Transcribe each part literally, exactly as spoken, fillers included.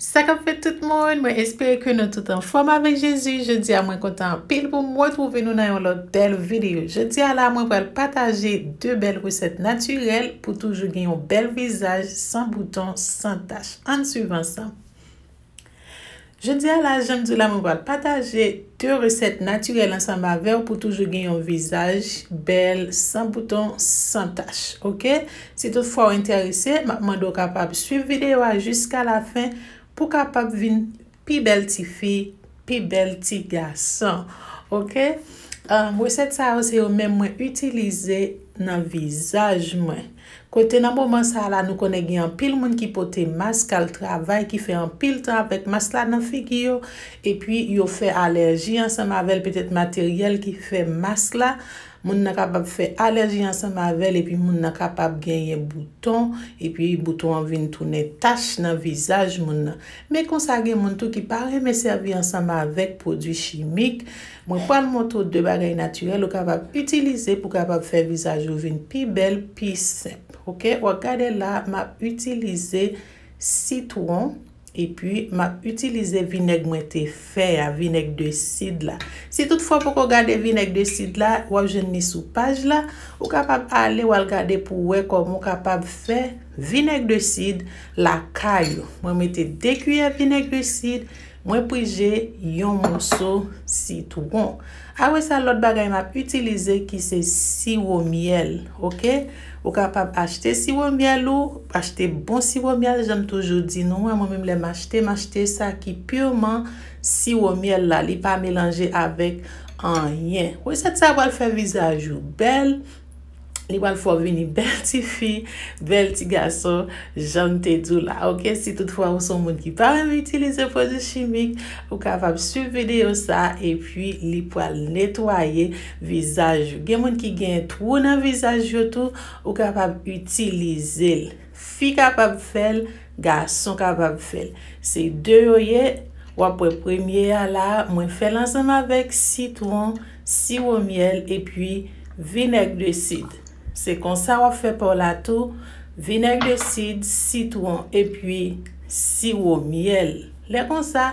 Sa k ap fèt tout moun, mwen espere ke nou tout anfòm avèk Jezi. Jodi a mwen kontan anpil pou m retwouve nou nan yon lòt bèl videyo. Jodi a la mwen pral pataje de bèl resèt natirèl pou toujou gen yon bèl vizaj san bouton, san tach. Ann swiv ansanm. Jodi a la, jan m di w la, mwen pral pataje de resèt natirèl ansanm avè w pou toujou gen yon vizaj bèl, san bouton, san tach. Oke? Si toutfwa w enterese, m ap mande w kapab swiv videyo a jiska lafen pou w kapab vin pi bèl tifi, pi bèl ti gason. Oke? Um, resèt sa yo se yo menm mwen itilize nan vizaj mwen. Kote nan moman sa la nou konnen gen anpil moun ki pote mas k al travay, ki fè anpil tan avèk mas la nan figi yo, epi yo fè alèji ansanm avè l, petèt materyèl ki fè mas la, moun nan kapab fè alèji ansanm avè l, epi moun nan kapab genyen bouton, epi bouton an vin tounen tach nan vizaj moun nan. Men konsa gen moun tou ki pa renmen sèvi ansanm avèk pwodui chimik. Mwen pral montre w de bagay natirèl ou kapab itilize pou kapab fè vizaj ou vin pi bèl, pi senp. Oke? W ap gade la, m ap itilize sitwon, epi m ap itilize vinèg mwen te fè a, vinèg de sid la. Si toutfwa w poko gade vinèg de sid la, w ap jwenn li sou paj la. Ou kapab ale, w al gade pou w wè kòman w kapab fè vinèg de sid lakay ou. Mwen mete de kiyè vinèg de sid, mwen prije yon moso sitwon. Apre sa, lòt bagay m ap itilize ki se siwo myèl, oke? Ou kapab achte siwo myèl ou, achte bon siwo myèl, jan m toujou di nou an, mwen menm lè m achte, m achte sa ki piman siwo myèl la, li pa melanje avèk anyen. Resèt sa pral fè vizaj ou bèl, li pral fè w vini bèl tifi, bèl ti gason, jan m te di w la, oke? Si toutfwa ou se yon moun ki pa renmen itilize pwodui chimik, ou kapab swiv videyo sa, epi li pral netwaye vizaj ou. Gen moun ki gen twou nan vizaj yo tou, ou kapab itilize l. Fi kapab fè l, gason kapab fè l. Se de yo ye, w ap wè premye a la, mwen fè l ansanm avèk sitwon, siwo myèl, epi vinèg de sid. Se konsa w ap fè pa w la tou, vinèg de sid, sitwon, epi siwo myèl. Lè konsa,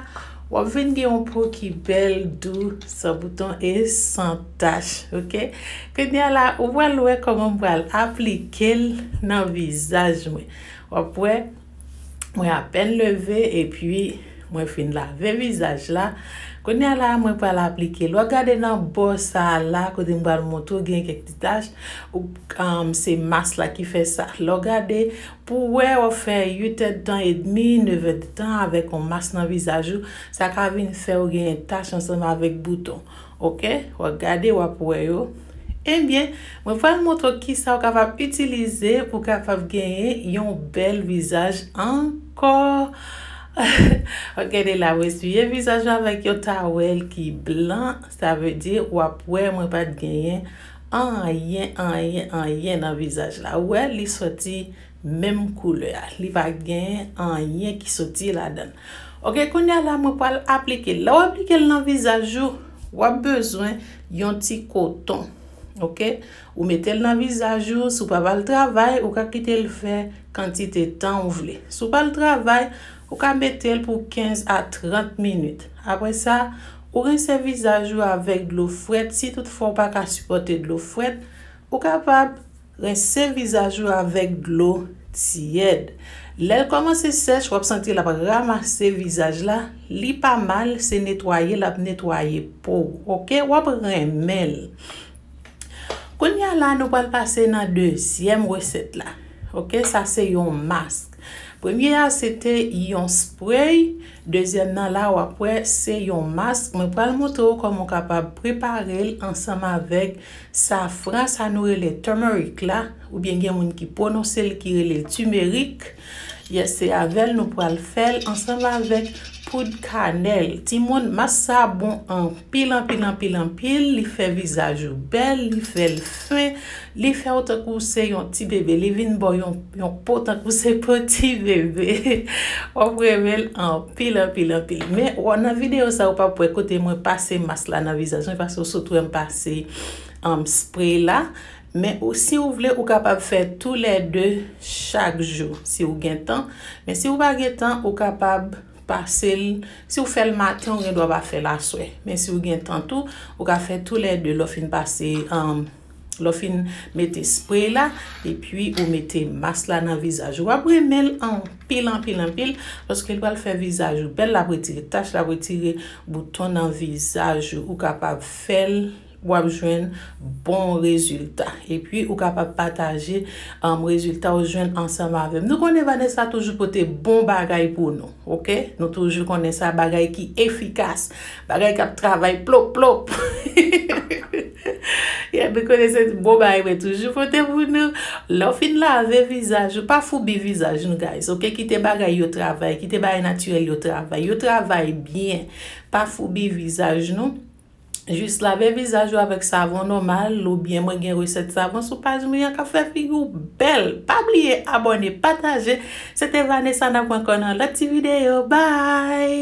w ap vin gen yon po ki bèl, dou, san bouton e san tach, oke? Kounye a la, ou pral wè kòman m pral aplike l nan vizaj mwen. W ap wè, mwen apèn leve epi mwen fin lave vizaj la. Kounye a la, mwen pral aplike l. W ap gade nan bò sa a la, kote m pral montre w gen kèk ti tach. Ou, um, se mas la ki fè sa. Lè w gade, pou wè w ap fè uit èdtan edmi, nèf èdtan avèk yon mas nan vizaj ou, sa ka vin fè w gen tach ansanm avèk bouton. Oke? W ap gade, w ap wè yo. Ebyen, mwen pral montre w kisa w kapab itilize pou w kapab genyen yon bèl vizaj ankò. W ap gade la, w eswiye vizaj ou avèk yon tawèl ki blan, sa vle di w ap wè mwen pa t genyen anyen, anyen, anyen nan vizaj la. Ou wè, li soti menm koulè a. Li pa gen anyen ki soti ladan l. Oke, kounye a la, mwen pral aplike l. Lè w aplike l nan vizaj ou, w ap bezwen yon ti koton. Oke? Ou mete l nan vizaj ou, si w pa pral travay, ou ka kite l fè kantite tan ou vle. Si w pral travay, ou ka mete l pou kenz a trant minit. Apre sa, ou rense vizaj ou avèk dlo frèt. Si toutfwa w pa ka sipòte dlo frèt, ou kapab rense vizaj ou avèk dlo tyèd. Lè l kòmanse sèch, w ap santi l ap ramase vizaj la. Li pa mal, se netwaye l ap netwaye po w. Oke? W ap renmen l. Kounye a la, nou pral pase nan dezyèm resèt la. Oke? Sa se yon mask. Premye a, se te yon spray. Dezyèm nan la, w ap wè, se yon mask. Mwen pral montre w kòman w kapab prepare l ansanm avèk safran, sa nou rele turmeric la, oubyen gen moun ki pwononse l ki rele l timerik. Yes, se avè l nou pral fè l ansanm avèk poud kanèl. Timoun, mas sa bon anpil, anpil, anpil, anpil. Li fè vizaj ou bèl, li fè l fen, li fè w tankou se yon ti bebe. Li vin ba w yon, yon po tankou se po ti bebe. W ap renmen l anpil, anpil, anpil. Men, w, nan videyo sa, ou p ap wè kote mwen pase mas la nan vizaj mwen, paske w sot wè m pase, um, spray la. Men ou, si ou vle, ou kapab fè toulède chak jou, si ou gen tan. Men si ou pa gen tan, ou kapab pase l, si w fè l maten, ou gen dwa pa fè l aswè. Men si w gen tan tou, ou ka fè toulède lè w fin pase, um, lè w fin mete spray la, epi ou mete mask la nan vizaj ou. W ap renmen l anpil, anpil, anpil, paske l pral fè vizaj ou bèl, l ap retire tach, l ap retire bouton nan vizaj ou. Ou kapab fè l, w ap jwenn bon rezilta. Epi ou kapab pataje, um, rezilta ou jwenn ansanm avè m. Nou konnen Vanessa toujou pote bon bagay pou nou, oke? Nou toujou konnen sa, bagay ki efikas, bagay k ap travay plop, plop. Yeah, nou konnen se bon bagay mwen toujou pote pou nou. Lè w fin lave vizaj ou, pa foubi vizaj nou, guys, oke? Kite bagay yo travay, kite bagay natirèl yo travay. Yo travay byen. Pa foubi vizaj nou. Jis lave vizaj ou avèk savon nòmal, oubyen mwen gen resèt savon sou paj mwen an k ap fè figi w bèl. Pa bliye abòne, pataje. Se te Vanessa, n ap wè ankò nan lòt ti videyo. Bye!